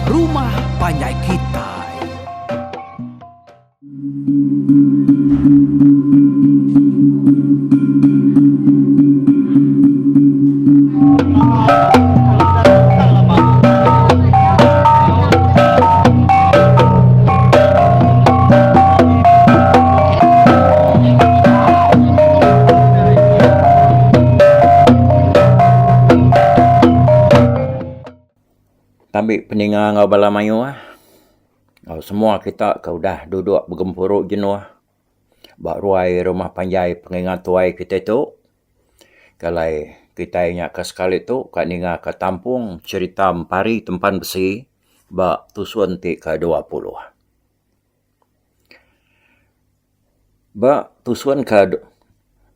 rumah panjai kitai. Tabi peninga enggau bala mayuh enggau semua kita ke udah duduk begempuru jenuh ba ruai rumah panjai pengingat tuai kitai tu. Kalai kitai nya ke sekali tu ka ninga ka tampung cherita Empari Tempan Besi ba tusun ti ke 20. Ba tusun ke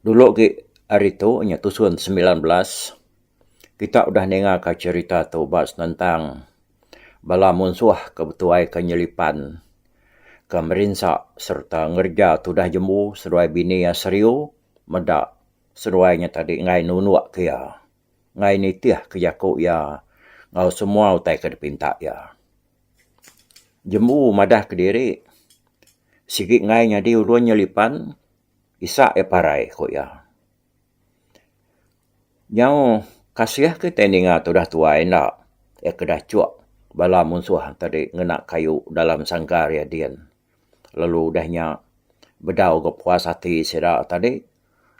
dulu agi ari tu nya tusun 19 kita udah ninga ka cherita tu ba senentang bala munsuh ke betuai ke nyelipan ke merinsa sereta ngereja tudah jembu seduai bini iya Seriu meda seduai nya tadi enggai nunduk ke iya enggai nitih ke jaku iya enggau semua utai ke dipinta iya. Jembu madah kediri sigi enggai nyadi ulun nyelipan isa iya parai ku iya. Nyau kasih kitai ninga tudah tuai enda iya ke dachuk bala munsuh tadi ngena kayu dalam sangkar iya din. Lalu udah nya bedau ga puas ati sida tadi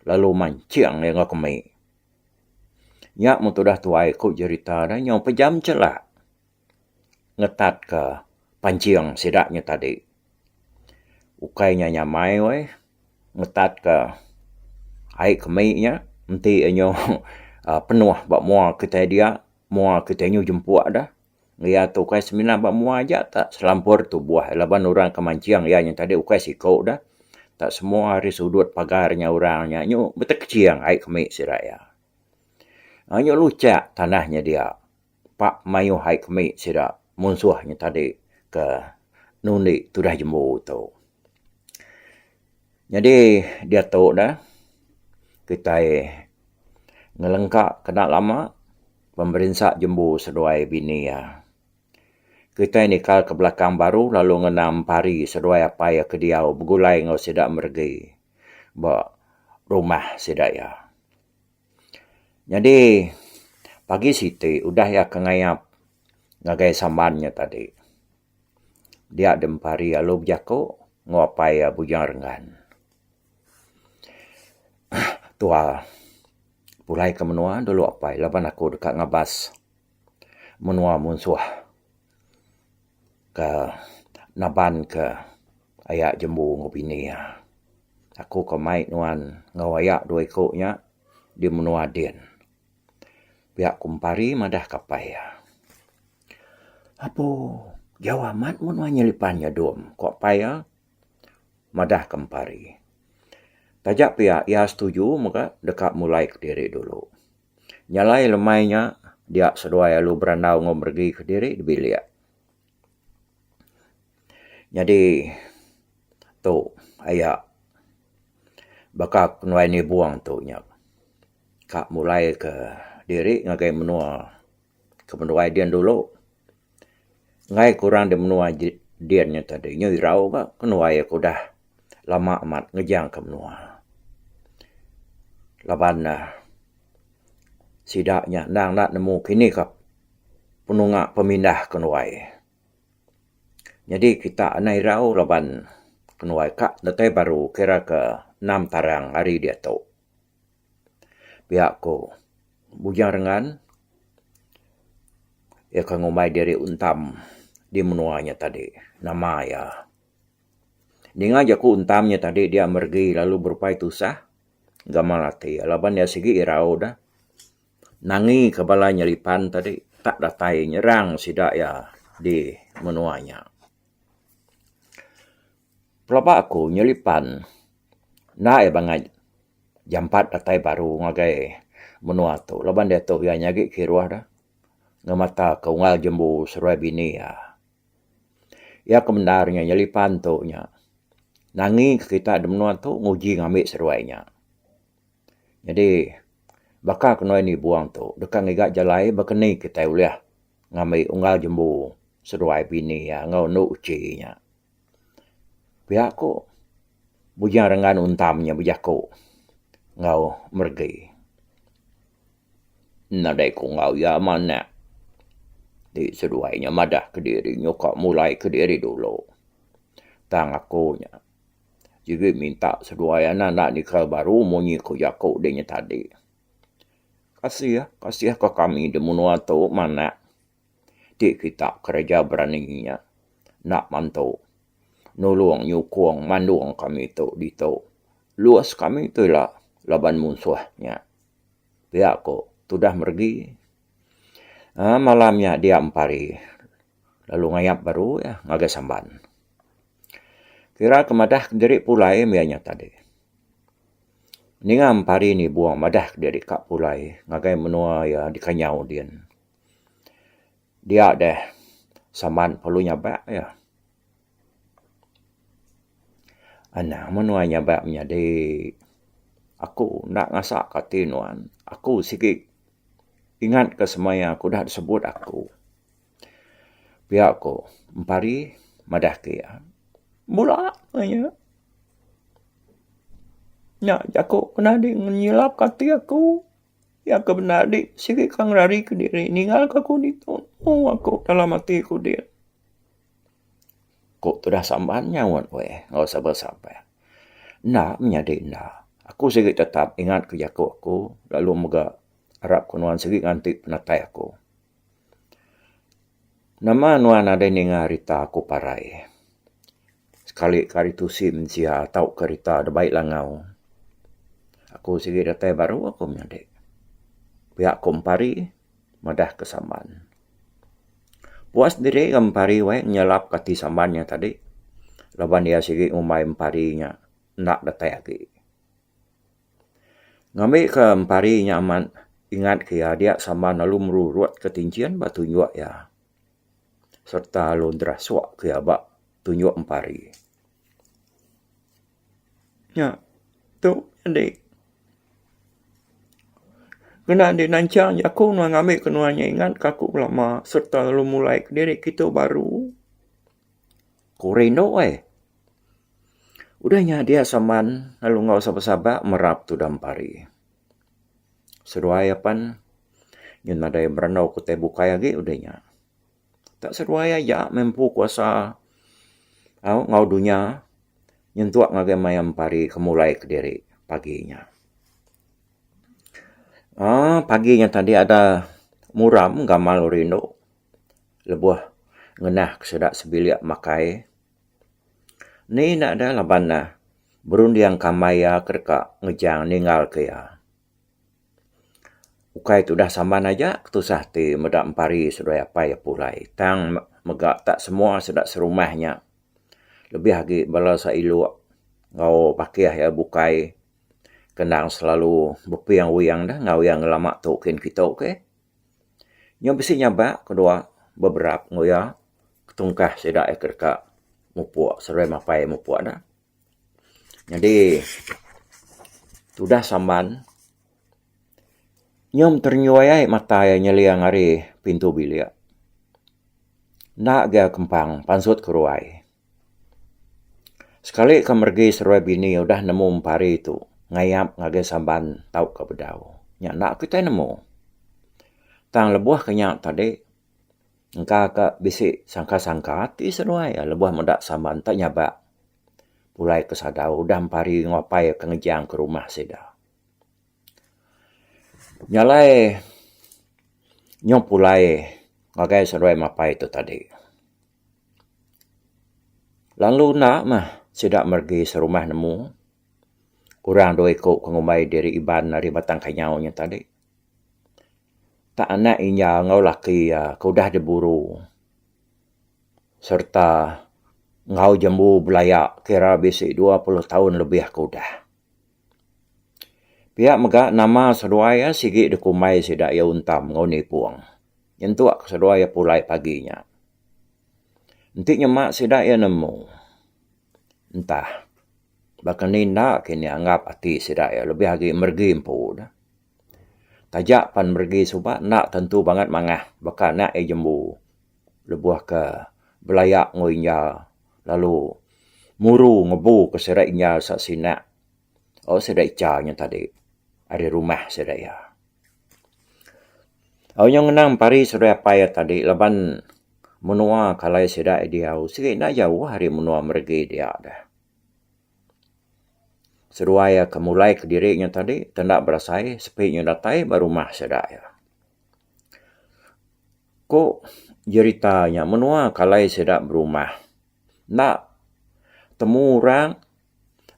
lalu manching iya enggau kemi. Nya meh tudah tuai ku jerita ne nyau pejam chelak. Ngetatka panching sida nya tadi. Ukai nya nyamai weh ngetatka ai kemi nya enti inya uhh penuh ba mua kitai dia, mua kitai nyu jempuk dah. Iya tu ukai semina ba mua aja tak selampur tubuh laban orang ke manching iya nya tadi ukai siku dah. Tak semua ari sudut pagar nya orang nya nyu betekeching ai kemi sida iya. Nyu luchak tanah nya dia. Pak mayuh ai kemi sida munsuh nya tadi ke nundi tudah jembu tu. Nyadi diatu ne kitai ngelengka kena lama pemerinsa jembu seduai bini iya. Kitai nikal ke belakang baru lalu ngenang pari seduai apai iya ke diau begulai enggau sida meregi ba rumah sida iya. Nyadi pagi siti udah iya ke ngayap ngagai samban nya tadi. Dia dempari lalu bejaku enggau apai iya Bujang Renggan. Tua pulai ke menua dulu apai laban aku deka ngabas menua munsuh ke naban ke aya jembu enggau bini iya. Aku ke mai nuan enggau aya dua iku nya di menua din. Pia ku Empari madah ka apai iya. Apo jauh amat menua nyelipan nya dom ku apai iya madah ka Empari. Taja pia iya setuju mega deka mulai kediri dulu. Nya alai lemai nya dia seduai lalu berandau enggau meregi kediri di bilik. Nyadi tu aya baka kenuai nibung tu nya ka mulai ke diri ngagai menua ke menua din dulu. Enggai ke orang da menua din nya tadi nyu irau ga kenuai ku udah lama amat ngejang ke menua. Laban ne sida nya endang enda nemu kini ka penunga pemindah kenuai. Nyadi kita anang irau laban kenuai ka datai baru kira ke enam tarang hari diatu. Pia ku Bujang Rengan iya ke ngumbai diri untam di menua nya tadi nama iya. Ninga jaku untam nya tadi dia meregi lalu berupai tusah gamal ati laban iya sigi irau dah. Nangi ke bala nyelipan tadi tak datai nyerang sida iya di menua nya. Pelaba aku nyelipan enda iya bangat jampat datai baru ngagai menua tu laban diatu iya nyagi kiruh da ngemata ke unggal jembu seruai bini iya. Iya ke bendar nya nyelipan tu nya nangi ke kita da menua tu nguji ngambi seruai nya. Nyadi baka ke nuai nibung tu deka ngiga jalai baka ni kitai ulih ngambi unggal jembu. seduai bini iya enggau endu uchi nya. Pia ku Bujang Renggan Untam nya bejaku enggau Meregi. Nadai ku enggau iya manak ti seduai nya madah kediri nyuka mulai kediri dulu. Tang aku nya sigi minta seduai anak enda nikal baru munyi ku jaku deh nya tadi. Kasih, kasih ka kami da menua tu manak ti kita kereja berani nya enda mantu nulung nyukung mandung kami tu ditu. Luas kami tu ila laban munsuh nya. Pia ko tudah meregi. Aaa malam nya dia empari lalu ngayap baru iya ngagai Samban. Kira ke madah kediri pulai mih nya tadi. Ninga empari nibung madah kediri ka pulai ngagai menua iya di Kanyau din. Dia deh Samban perlu nyabak iya. Anang menua nyabak menyadi aku enda ngasa ka ati nuan. Aku sigi ingat ka semaya ke udah disebut aku. Pia ko Empari madah ke iya. Bula iya. Nya jaku kena adi nyilap ka ati aku. Iya ke bendar adi sigi ka ngerari kediri ninggal ka aku ditu. Ooh aku dalam ati ku din. Ku tudah samban nyaut weh enggau sabar-sabar. Enda menyadi enda. Aku sigi tetap ingat ke jaku aku lalu mega arap ke nuan sigi nganti penatai aku. Nama nuan nadai ninga rita aku parai. Sekali ke ari tusi mensia tauka rita da bai langau. Aku sigi datai baru aku menyadi. Pia ku empari madah ke samban. Puas diri ga empari weh nyelap ke ati samban nya tadi laban iya sigi ngumbai empari nya enda datai agi. Ngambi ke empari nya amat ingat ke iya dia samban lalu merurut ke tinchin ba tunjuk iya sereta lalu nerasuk ke iya ba tunjuk empari. Nya tu indi kena indi nanchang jaku nuan ngambi ke nuan nya ingat ke aku belama sereta lalu mulai kediri kitu baru. Ku rindu ai. Udah nya dia saman lalu enggau saba-saba merap tudah empari. Seduai apan nyun nadai berandau ke utai bukai agi udah nya. Tak seduai aja meh empu kuasa au enggau dunya nyentuk ngagai maya empari ke mulai kediri pagi nya. Aaa pagi nya tadi ada muram gamal rindu lebuh ngenah ke sida sebilik makai. Ni enda da laban ne berunding ke ambai iya ke deka ngejang ninggal ke iya. Ukai tudah samban aja ketusah ti meda empari seduai apai iya pulai tang mega tak semua sida serumah nya lebih agi bala sailuk enggau bakih iya bukai ke endang selalu beping wing deh enggau iya ngelama tu kin kitu ke. Nyau bisi nyabak kedua beberap enggau iya ketungkah sida iya ke deka mupuk seduai mapai mupuk ne. Nyadi tudah samban nyum terenyui ai mata iya nyeling ari pintu bilik. Enda agi kempang pansut ke ruai. Sekali ke meregi seruai bini udah nemu empari tu ngayap ngagai samban tauka bedau. Nya enda kitai nemu. Tang lebuh ke nya tadi engka ka bisi sangka-sangka ati seduai lebuh meda samban enta nyabak. Pulai ke sadau udah empari enggau apai ke ngejang ke rumah sida. Nya alai nyau pulai ngagai seduai mapai tu tadi. Lalu enda mah sida meregi serumah nemu orang dua iku ke ngumbai diri Iban ari Batang Kanyau nya tadi. Tak anak inja enggau laki iya ke udah diburu. Sereta enggau jembu belaya kira bisi 20 taun lebih ke udah. Pia mega nama seduai iya sigi dikumbai sida iya untam enggau nipung nyentuk ke seduai iya pulai pagi nya. Enti nyema sida iya nemu entah baka ni enda kini anggap ati sida iya lebih agi meregi empu ne. Taja pan meregi suba enda tentu bangat mangah baka anak iya jembu. Lebuh ke belaya enggau inya lalu muru ngebu ke sida inya sa sinak oh sida icha nya tadi ari rumah sida iya. Au nyau ngenang pari seduai apai iya tadi laban menua ke alai sida iya diau sigi enda jauh ari menua meregi dia deh. Seduai iya ke mulai kediri nya tadi tenda berasai sepi nya datai ba rumah sida iya. Ku jerita nya menua ke alai sida berumah enda temu orang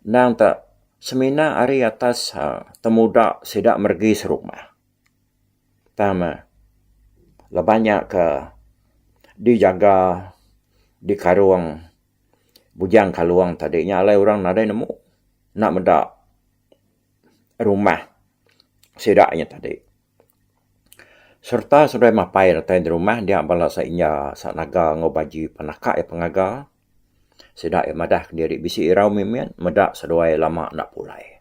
endang te semina ari atas temuda sida meregi serumah. Tang meh laban nya ke dijaga dikarung Bujang Kalong tadi nya alai orang nadai nemu enda meda rumah sida nya tadi. Sereta seduai mapai datai di rumah dia bala sa inya sa naga enggau baji penaka iya pengaga. Sida iya madah kediri bisi irau mimit meda seduai lama enda pulai.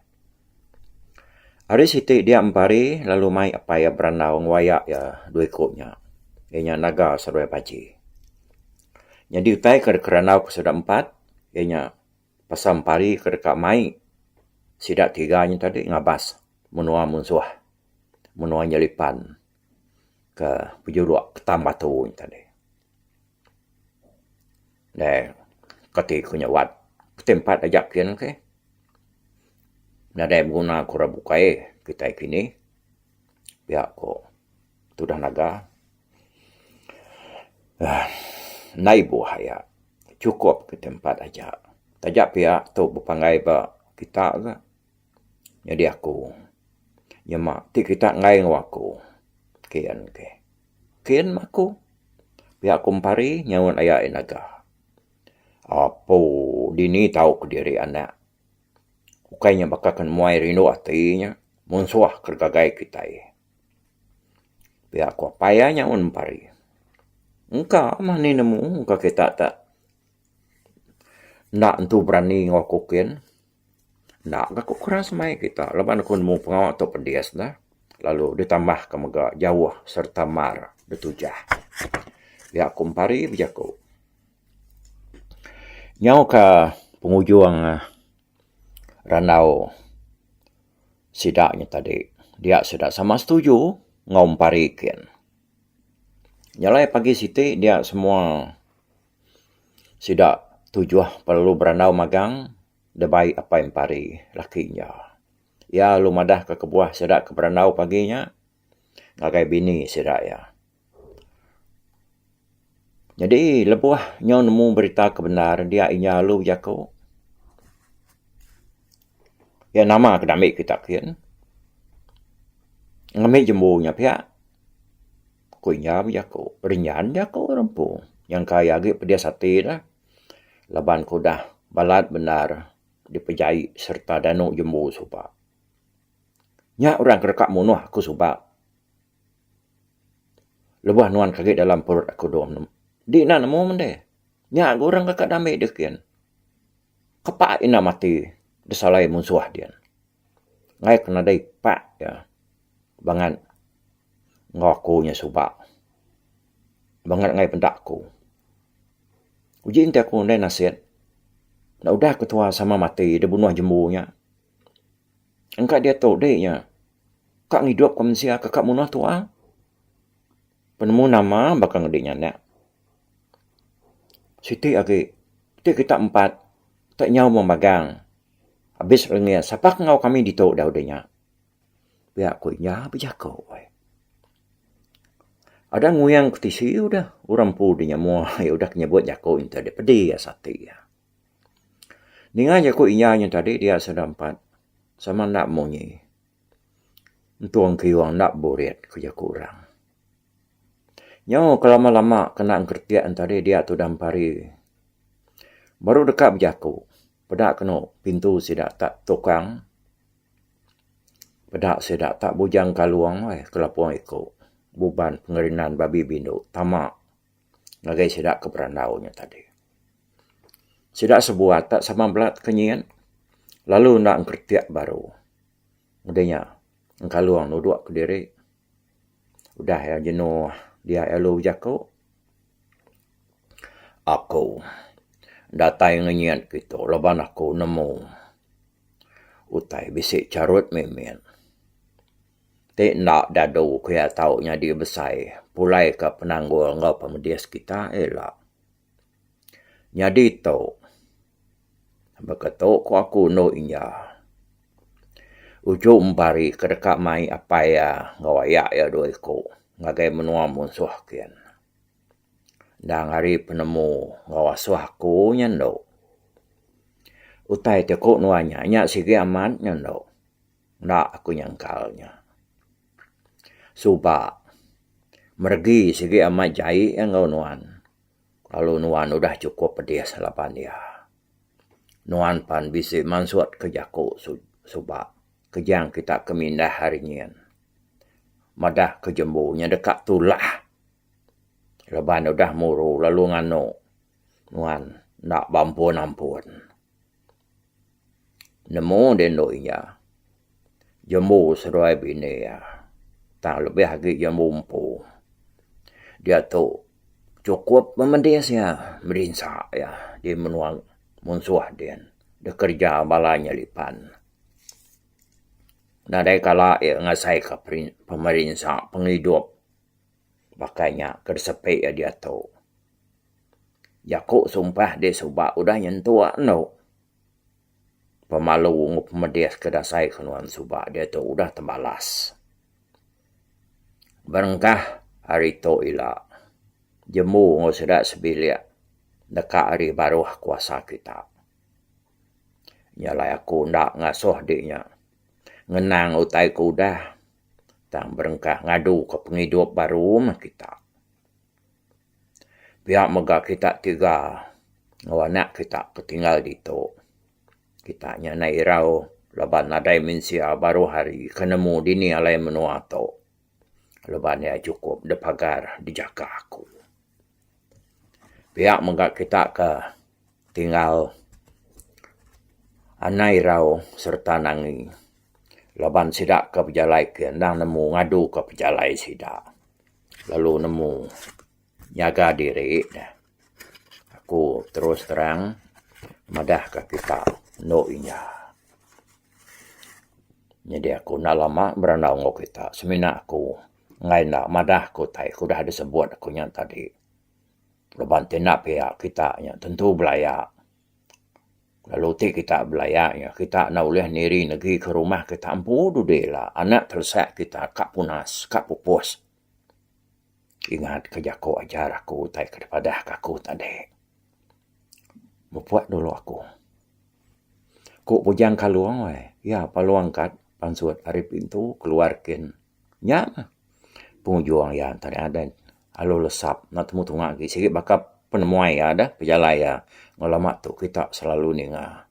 Hari siti dia empari lalu mai apai iya berandau enggau aya iya dua iku nya iya nya naga seduai baji. Nyadi utai ke dikerandau ke sida empat iya nya pasal empari ke deka mai sida tiga nya tadi ngabas menua munsuh. Menua nyelipan ke pejuluk ketam batu nya tadi. Deh kati ku nyuat keti empat aja kin keh. Nadai beguna ku orang bukai kitai kini pia ko tudah naga. uhh Enda ibuh aya chukup keti empat aja. Taja pia tu bepanggai ba kita ga. Nyadi aku nyema ti kita enggai enggau aku kian ke. Kian meh aku pia ku empari nyaut aya iya naga. Apo dini tau kediri anak ukai nya baka ke nemuai rindu ati nya munsuh ke gagai kitai. Pia ku apai iya nyaut empari. Engka meh nih nemu engka kita te enda entu berani enggau aku kin. Enda ga ku keras mai kita laban aku nemu pengawa tu pedis ne lalu ditambah ka mega jauh sereta mar ditujah. Pia ku Empari bejaku. Nyau ka pengujung randau sida nya tadi dia sida sama setuju enggau Empari kin. Nya alai pagi siti dia semua sida tujuh perlu berandau magang. Debai apai empari laki iya. Iya lalu madahka kebuah sida ke berandau pagi nya ngagai bini sida iya. Nyadi lebuh nyau nemu berita ke bendar dia inya lalu bejaku, Iya nama ke diambi kita kin? Ngambi jembu nya pia, ku iya bejaku. Rinjan jaku orang empu. Nyangka iya agi pedis ati ne. Laban ke udah balat bendar dipejai sereta danu jembu suba. Nya orang ke deka munuh aku suba. Lebuh nuan ke agi dalam perut aku dom. Di enda nemu mendeh. Nya ga orang ke ka diambi deh kin. Kepak ina mati disalai munsuh din. Enggai ke nadai pak iya bangat enggau aku nya suba. Bangat enggai peda aku. Uji enti aku ndai nasit enda udah ketua sama mati da bunuh jembu nya. Engka diatu dei nya ka ngidup ka mensia ke ka munuh tua. Penemu nama baka ngedi nya anak. Siti agi ti kita empat te nyau memagang abis rengit sapa ke enggau kami ditu da udah nya. Pia ku inya bejaku. Ada nguyang ke tisi udah orang empu di nya mua iya udah ke nyebut jaku nya tadi pedi asa ati iya. Ninga jaku inya nya tadi dia sida empat sama enda munyi. Entung kiyung enda burit ku jaku orang. Nyau ke lama-lama kena engkeretik ne tadi dia tudah empari. Baru deka bejaku peda kenu pintu sida tak tukang. Peda sida tak bujang kalung ai kelapung iku buban pengerinan babi bindu tama ngagai sida ke berandau nya tadi. Sida sebuat tak sama bela tekenyit lalu enda engkeretik baru. Udah nya engkalung nudok kediri udah iya jenuh dia lalu bejaku. Aku datai ngenyit kitu laban aku nemu utai bisi charut mimit. Ti enda dadu ku iya tau nyadi besai pulai ka penanggul enggau pemedis kita ila. Nyadi tu baka tu ku aku endu iya. Uju empari ke deka mai apai iya enggau aya iya dua iku ngagai menua munsuh kin. Endang ari penemu enggau asuh aku nya endo. Utai ti ku nuan nya, nya sigi amat nya endo. Enda aku nyangkal nya. Suba, meregi sigi amat jai enggau nuan lalu nuan udah chukup pedis laban iya. Nuan pan bisi mansut ke jaku suba kejang kita ke mindah ari nyin. Madah ke jembu nya deka tulah laban udah muru lalu nganu nuan enda beampun-ampun. Nemu deh endo iya. Jembu seduai bini iya. Tang lebih agi jembu empu. Diatu chukup pemedis iya merinsa iya di menua munsuh din deh kereja bala nyelipan. Nadai kala iya ngasai ka pemerinsa pengidup baka nya ke disepi iya diatu. Jaku sumpah deh suba udah nyentuk endo. Pemalu enggau pemedis ke dasai ke nuan suba diatu udah tebalas. Berengkah hari tu ila, jembu enggau sida sebilik deka ari baruh kuasa kita. Nya alai aku enda ngasuh di nya ngenang utai ke udah tang berengkah ngadu ke pengidup baru meh kita. Pia mega kita tiga enggau anak kita ke tinggal ditu. Kita nya enda irau laban nadai mensia baruh hari ke nemu dini alai menua tu. Laban iya chukup dipagar dijaga aku. Pia mega kita ke tinggal anai irau sereta nangi laban sida ke bejalai ke endang nemu ngadu ke pejalai sida. Lalu nemu nyaga diri ne. Aku terus terang madah ka kita endo inya. Nyadi aku enda lama berandau enggau kita semina aku enggai enda madah ka utai ke udah disebut aku nya tadi. Laban ti enda pia kita nya tentu belaya. Lalu ti kita belaya nya kita enda ulih niri negi ke rumah kita empu dudi ila anak telesak kita ka punas ka pupus. Ingat ke jaku ajar aku utai ke dipadah ka aku tadi. Mupuk dulu aku. Ku Bujang Kalung weh iya lalu angkat pansut ari pintu keluar kin. Nya mah pengujung iya tadi aden lalu lesap enda temu tunga agi sigi baka penemuai iya deh pejalai iya enggau lama tu kita selalu ninga.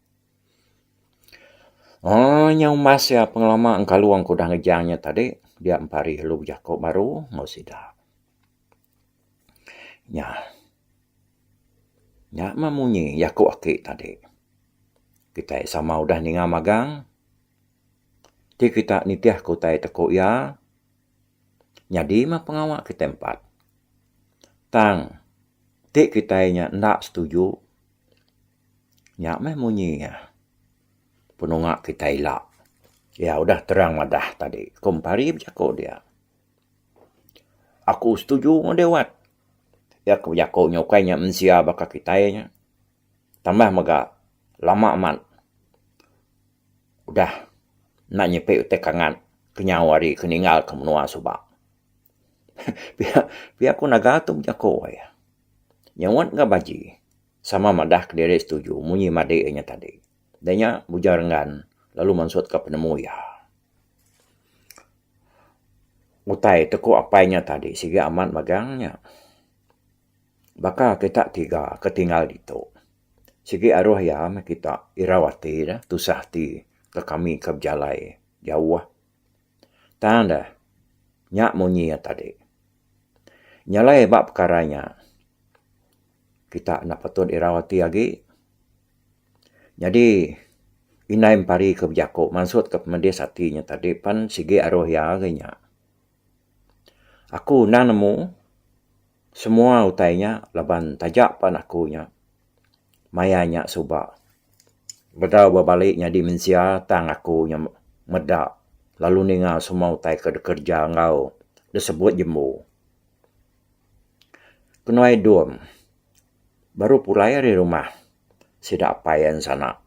Aaa nyau umbas iya pengelama engkalung ke udah ngejang nya tadi dia empari lalu bejaku baru enggau sida. Nya. Nya mah munyi jaku aki tadi. Kitai sama udah ninga magang. Ti kita nitih ke utai teku iya nyadi mah pengawa kitai empat. Tang ti kitai nya enda setuju. Nya meh munyi iya. Penunga kitai ila. Iya udah terang madah tadi. Ku Empari bejaku dia. Aku setuju enggau deh wat. Iya ke bejaku nya ukai nya mensia baka kitai nya. Tambah mega lama amat udah enda nyepi utai kangat kenyau ari ke ninggalka menua suba. Pia pia ku naga tu bejaku ai. Nyaut ga baji. Sama madah kediri setuju munyi madi iya nya tadi. Udah nya Bujang Renggan lalu mansutka penemu iya. Utai teku apai nya tadi sigi amat magang nya. Baka kita tiga ke tinggal ditu. Sigi aruh iya meh kita irau ati dah tusah ati ke kami ke bejalai jauh. Tang deh nya munyi iya tadi. Nyalai ba pekara nya. Kita enda patut irau ati agi. Nyadi indai empari ke bejaku mansutka pemedis ati nya tadi pan sigi aruh iya agi nya. Aku endang nemu. Semua utai nya laban taja pan aku nya maya nya suba bedau bebali nyadi mensia tang aku nya meda lalu ninga semua utai ke dikereja enggau disebut jembu. Kenuai dum baru pulai ari rumah sida apai iya ensana.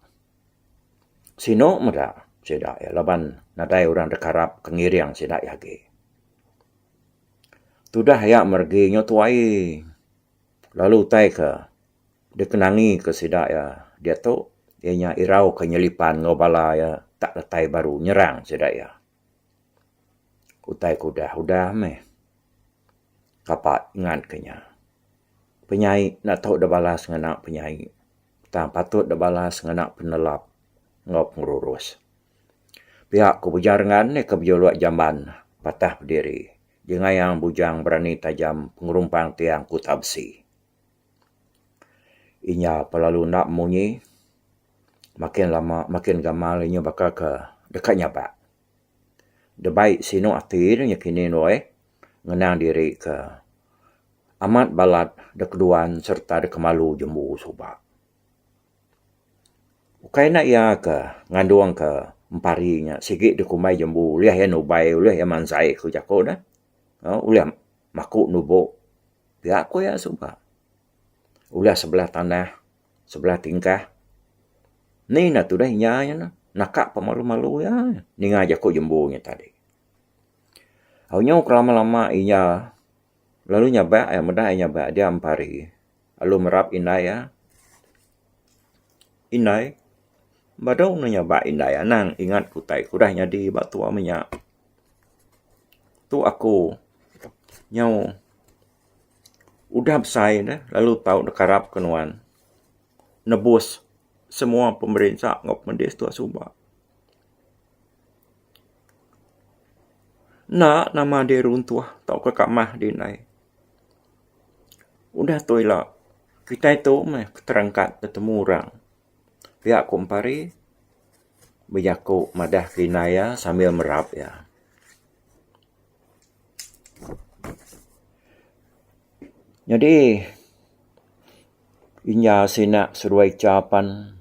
Sinu meda sida iya laban nadai orang dikarap ke ngiring sida iya agi. Tudah iya meregi nyu tuai lalu utai ke dikenangi ke sida iya diatu iya nya irau ke nyelipan enggau bala iya tak datai baru nyerang sida iya. Utai ke udah udah meh kapa ngat ke nya. Penyai enda tau deh balas ngena penyai tang patut deh balas ngena penelap enggau pengerurus. Pia ku Bujang Rengan ke bejuluk Jamban Patah Bediri jengayang Bujang Berani Tajam Pengerumpang Tiang Kuta Besi. Inya pelalu enda munyi makin lama makin gamal inya baka ke deka nyabak. Debai sinu ati ne nya kini weh ngenang diri ke amat balat deka keduan sereta deka malu jembu suba. Ukai enda iya ke ngandung ke empari nya sigi dikumbai jembu ulih iya nubai ulih iya mantai ku jaku ne ulih maku nubo pia ku iya suba. Ulih sebelah tanah sebelah tingkah ni ne tudah inya ne naka pemalu malu iya ninga jaku jembu nya tadi. Au nyau ke lama lama inya lalu nyabak iya meda iya nyabak dia empari lalu merap indai iya. Indai, badu ne nyabak indai anang ingat ke utai ke udah nyadi ba tua menya. Tu aku nyau udah besai ne lalu tau ne karap ke nuan nebus semua pemerinsa enggau pemedis tua suba. Enda nama diri runtuh tauka kamah diri indai. Udah tu ila kitai tu meh terangkat betemu orang. Pia ku Empari bejaku madah ke indai iya sambil merap iya. Nyadi inya sina seduai icha pan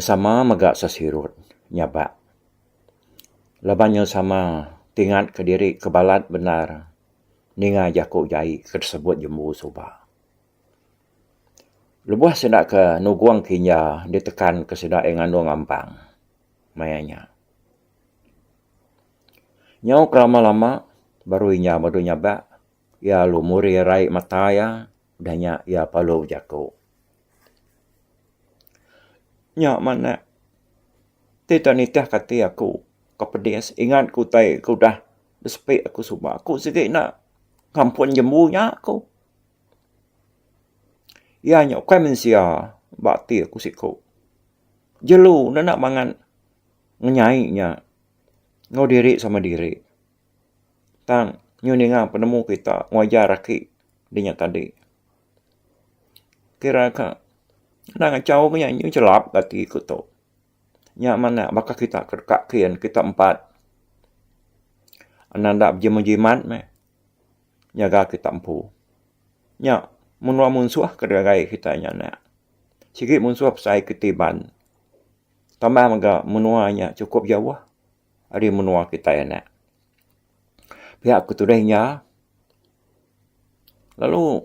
sama mega sesirut nyabak. Laban nya sama tingat kediri ke balat bendar ninga jaku jai ke disebut jembu suba. Lebuh sida ke nugong kinja ditekan ke sida iya ngandung ampang maya nya. Nyau ke lama-lama baru inya badu nyabak iya lalu murih rai mata iya udah nya iya perlu bejaku. Nya manak ti tak nitih ke ati aku ke pedis ingat ke utai ke udah disepi aku suba aku sigi enda ngampun jembu nya ku. Iya nya ukai mensia ba ati aku siku. Jelu ne enda bangat ngenyai nya enggau diri sama diri. Tang nyu ninga penemu kita ngajar aki dinya tadi. Kira ka enda ngachau ke nya nyu chelap ke ati ku tu. Nya meh baka kita ke deka kin kita empat. Enda enda bejimat jimat meh nyaga kita empu. Nya menua munsuh ke digagai kita nya anak. Sigi munsuh besai ke ti iban. Tambah mega menua nya chukup jauh ari menua kitai anak. Pia ku tudeh inya lalu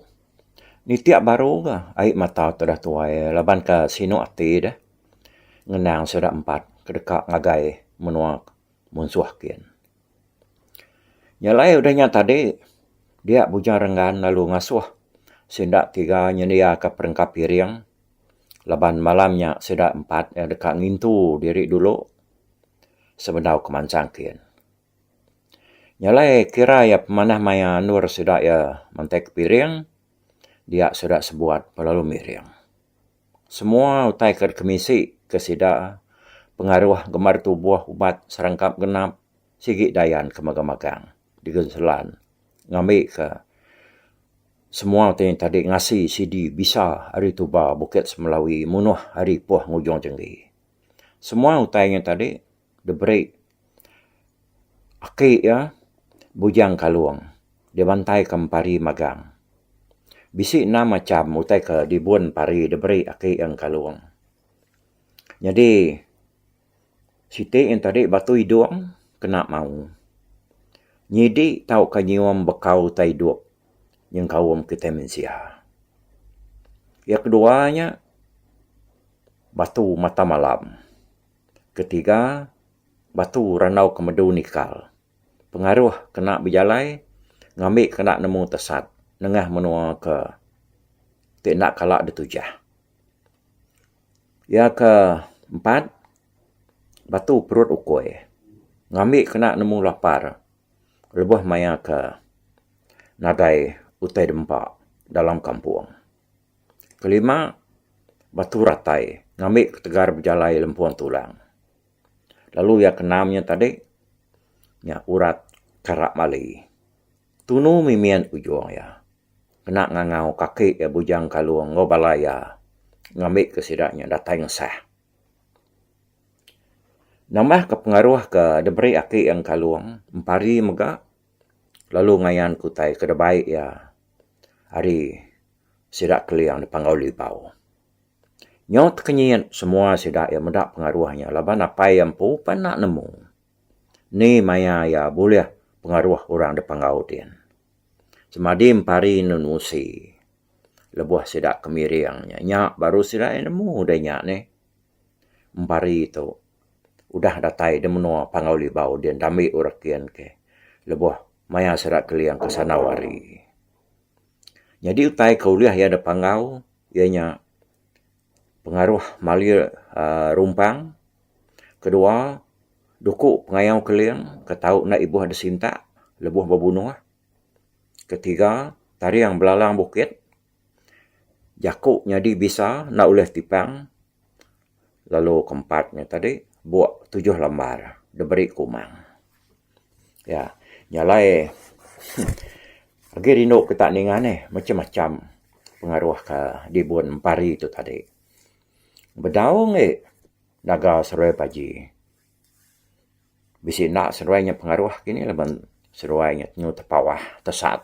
nitik baru ka ai mata tudah tuai laban ka sinu ati deh ngenang sida empat ke deka ngagai menua munsuh gin. Nya alai udah nya tadi dia Bujang Renggan lalu ngasuh sida tiga nyendiaka perengka piring laban malam nya sida empat deka ngintu diri dulu sebedau ke mansang kin. Nya alai kira iya pemanah maya endur sida iya mantai ke piring dia sida sebuat lalu miring. Semua utai ke dikemisi ke sida pengaruh gemar tubuh ubat serangkap genap sigi dayan ke magang-magang digenselan ngambi ke semua utai nya tadi ngasi sidi bisa ari tuba Bukit Semelawi munuh ari Poh Ngujung Jenggi. Semua utai nya tadi diberi aki iya Bujang Kalong. Dibantaika Empari magang. Bisi enam macham utai ke dibun Empari diberi aki iya Engkalung. Nyadi siti yen tadi batu idung kena mau. Nyidi tauka nyium bekau utai idup nyengkaum kitai mensia. Iya kedua nya batu mata malam. Ketiga batu randau kemedu nikal. Pengaruh kena bejalai ngambi kena nemu tesat nengah menua ke ti enda kala ditujah. Iya ke empat, batu perut ukui ngambi kena nemu lapar lebuh maya ke nadai utai dempa dalam kampung. Kelima, batu ratai ngambi ketegal bejalai lempung tulang. Lalu iya ke enam nya tadi nya urat karak mali. Tunu mimin ujung iya kena ngangau kaki iya Bujang Kalung enggau bala iya ngambika sida nya datai ngesah. Nambahka pengaruh ke diberi aki iya Engkalung empari mega lalu ngayanka utai ke dibai iya ari sida Keling di Panggau Libau. Nyau tekenyit semua sida iya meda pengaruh nya laban apai iya empu pan enda nemu ni maya iya bulih pengaruh orang da panggau din. Semadi empari enu nusi lebuh sida ke miring nya, nya baru sida iya nemu udah nya nih. Empari tu udah datai da menua Panggau Libau din dambi orang kin ke lebuh maya sida keling ke sandau hari. Nyadi utai ke ulih iya da panggau iya nya pengaruh mali uhh rumpang. Kedua, duku pengayau keling ke tau enda ibuh disintak lebuh bebunuh. Ketiga, taring belalang bukit. Jaku nyadi bisa enda ulih tipang. Lalu keempat nya tadi buk tujuh lambar diberi kumang. Ya, nya alai agi rindu kita ninga neh macam-macam pengaruh ke dibun empari tu tadi. Bedau agi naga seruai paji. Bisi enda seruai nya pengaruh kini laban seruai nya nyu tepawah tesat.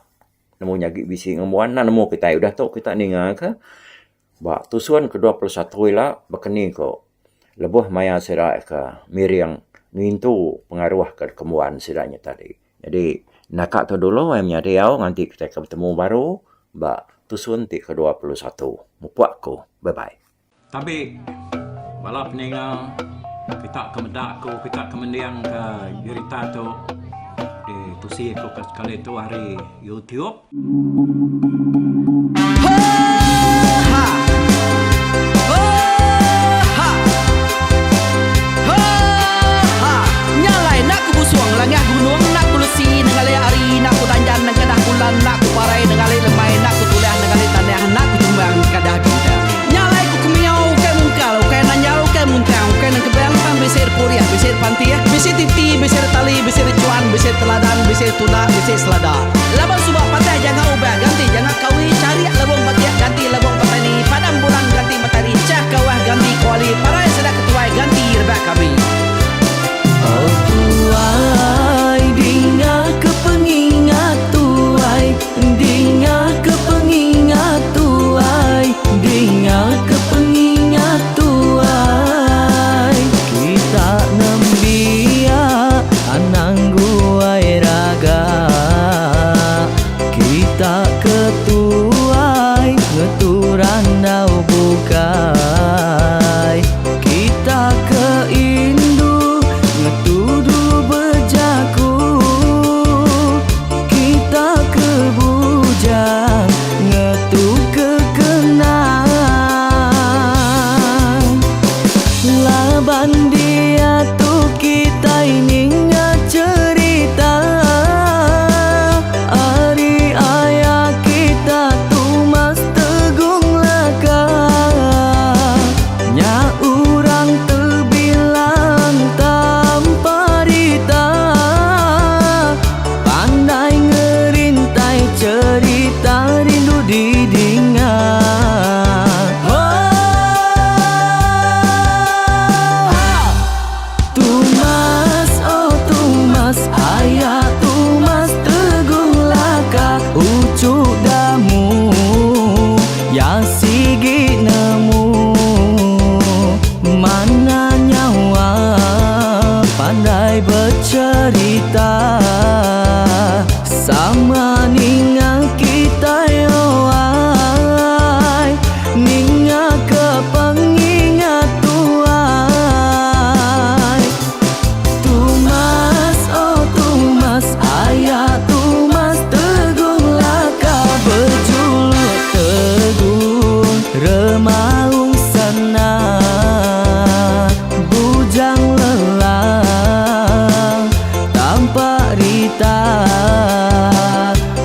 Nemu nya agi bisi ngembuan enda nemu kitai udah tu kita ninga ka ba tusun ke 21 ila bekeni ko lebuh maya sida ke miring ngintu pengaruh ke kembuan sida nya tadi. Jadi naka tu dulu ai menyadi au nganti kitai ke betemu baru ba tusun ti ke 21. Mupuk ku. Bye bye. Tabi bala peninga kita ke meda aku kita ke mending ke jerita tu di tusi aku ke sekali tu ari YouTube. Oh tuai dinga ke pengingat tuai dinga ke pengingat tuai dinga ke pengingat tuai kita nembiak anang guai raga kita ke tuai ngetu randau bukai kita ke indu ngetu dulu bejaku kita ke bujang ngetu ke kenang laban diatu kitai ninga cherita ari aya kita Tumas Tegung Laka.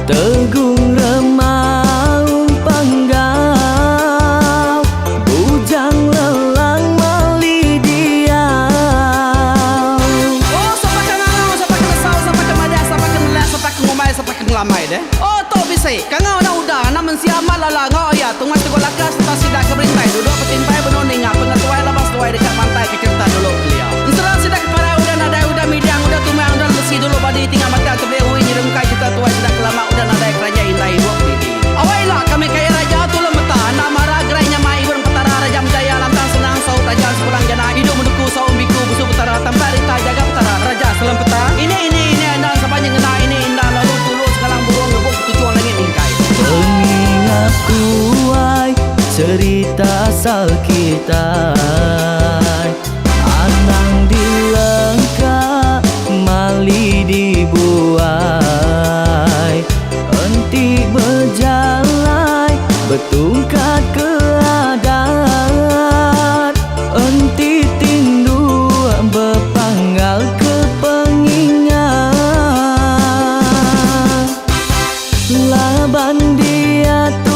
Tegung remaung panggau Bujang lelang mali diau. Oh sapa ke ngangau sapa ke nesau sapa ke madah sapa ke nelak sapa ke ngumbai sapa ke ngelamai deh. Oh tu bisi kangau enda udah anak mensia amat lala enggau iya tungai teguk laka sereta sida ke berintai duduk betimpai benung ninga pengetuai laban seduai deka mantai ke cherita dulu kelia. Ensera sida ke parai udah nadai udah midang udah tumang udah lesi dulu badi tinggal batang tebeli ui nyerungkai cherita tuai sida ke lama udah nadai keraja indai ibuk didi. Awai ila kami kaya raja tulung meta enda mara gerai nyamai ibun petara raja menjaya lantang senang saut raja sepulang jana idup menuku saum biku busu petara tampak rita jaga petara raja selempeta ini ini ini enda sapa nyengena ini enda lalu tulu sengalang burung ngebuk ketuchung langit mingkai. Pengingat ku ai cerita asal kitai Anang dilengka mali dibuai Enti bejalai betungkat ke adat Enti tinduk bepanggal ke pengingat Laban diatu.